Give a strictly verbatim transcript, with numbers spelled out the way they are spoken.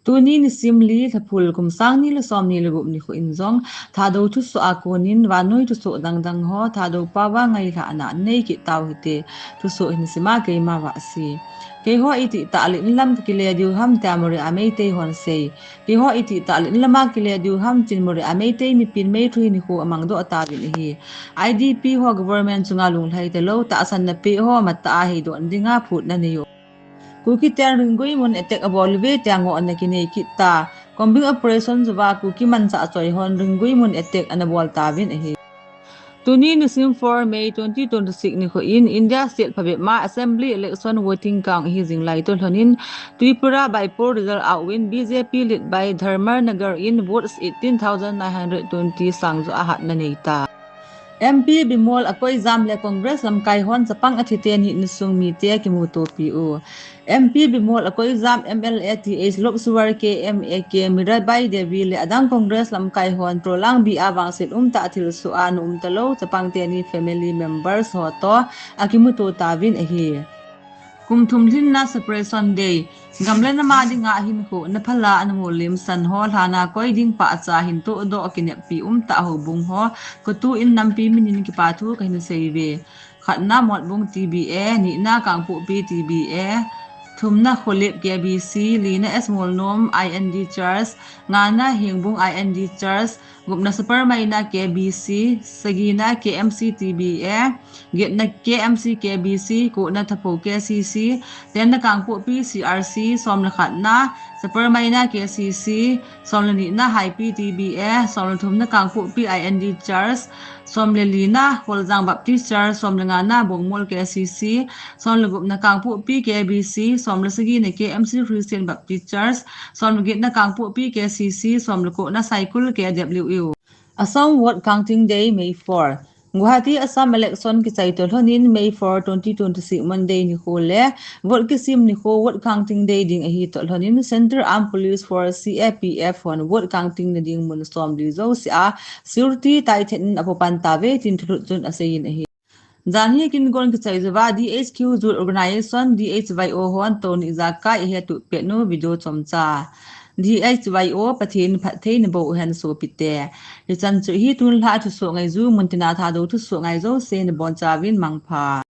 Tuni nisim li Lhaphul kum sang ni le som ni le gup nikho in jong Thadou thusoh a konin vannoi thusoh dangdang ho Thadou paova ngailhahna nei kit tau hite, thusoh hin sima keima Vahsi. Keiho itih tah le inlam kakile diu ham tia Moreh a Meitei hon sei. Keiho itih tah le inlama kile diu ham tin Moreh a Meitei mipin Meithui nikho amangdoh tauvin ahi. I D P ho government chunga lunglhai talou tahsanna peh ho matah a heidon dinga phutna nei u. Kuki ten Ringgui mun attack abol uve tia ngohna kinei kit ta. Combing operation jouva Kuki manchah choi hon Ringgui mun attack ana bol tauvin ahi. Tuni nisim four May twenty twenty-six nikho in India state phabep ma assembly election voting count ahi jing lai toh lhonin Tripura by poll result out uvin B J P led by Dharmanagar in votes eighteen thousand nine hundred twenty sang joh a hatna nei ta. M P Bimol Akoijam le Congress lamkai hon chapang athi teni insung mite kimutopi u. M P Bimol Akoijam, M L A Th Loksuwar, K M A K Mirabai Devi le adang Congress lamkai hon Trolang bih a vangset umtah thilsoh a na um talou chapang teni family members ho toh akimuto tauvin ahi. Kum thum lhinna Separation Day. Gam le nam a dinga hinkho na phalna ana molhemsan ho lhana koi ding pahcha hin tohdoh kineppi umtah houbung ho katuh in nampi minin kipathu kahin seiuve. Khatna Motbung T B A, nihna Kangpokpi T B A, thumna Kholep K B C, lina S Molnom I N D Church, ngana Hengbung I N D Church, gupna Sapermeina K B C, sagina K M C T B A, getna K M C K B C, kohna Thapou K C C, tenna Kangpokpi C R C, som le khatna Sapermeina K C C, som le nihna Haipi T B A, som le thumna Kangpokpi I N D Church, som le lina Kholjang Baptist Church, som le ngana Bongmol K C C, som le gupna Kangpokpi K B C, som le sagina K M C Christian Baptist Church, som le getna Kangpokpi K C C, som le kohna Saikul K W U. Assam Vote Counting Day, May four. Guwahati, Assam election kichai toh lhonin May four, twenty twenty-six Monday nikho le vote kisim nikho Vote Counting Day ding ahi toh lhonin Central Armed Police Force, C A P F hon vote counting na ding mun somli jouse a security taithet in apopan tauve tin thulhut chun aseiyin ahi. Janhi kin gon kichai jouva D H Q Youth Organization, D H Y O hon tuni ijakai ahetup pet u video chomcha. D H Y O, Pathen phattheina boh hen sopite. Hichan chu hi tunlhah thusoh ngaiju, muntina Thadou thusoh ngai jouse nabonchauvin mangpha.